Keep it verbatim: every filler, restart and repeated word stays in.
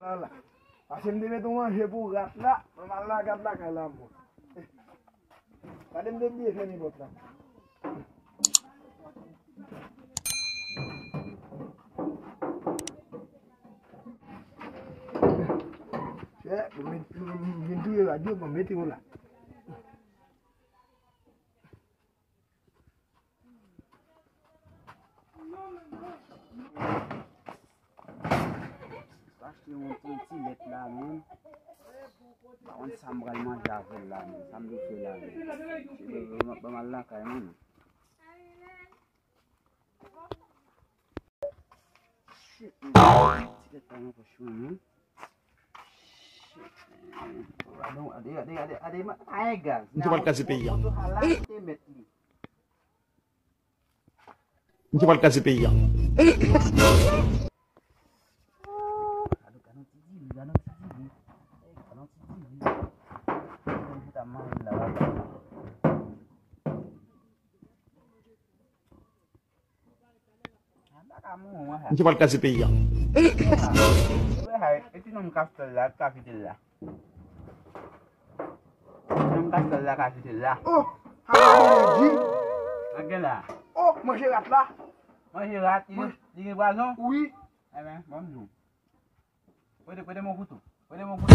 La, la. Pase m te met yon manje pou rat la, m al lage rat lakay la, mwen. Gade m te bliye fèmen pòt la. Chè, m vin touye rat yo, bon, mete yo la. Achte yon ti, ti lèt la, menm. Pa konn sa m pral manje avè l la, menm. Sa m vin fè la, menm. Ban m al lakay mwen, menm. Shit, menm. Ti lèt la nan pòch mwen, menm. Shit, menm. Gade, gade, gade, gade, gade, ay, gaz. Misye pral kraze peyi a. Misye pral kraze peyi a. Misye pral kraze peyi a. Epi nonm kastòl la, ka kite l la. Nonm kastòl la ka kite l la. Oh! Sa pa vle di. Sa gen la. Oh, manje rat la. Manje rat, li, li gen pwazon? Wi. Ebyen, bon, m di w. Prete, prete m yon kouto. Prete m yon kouto.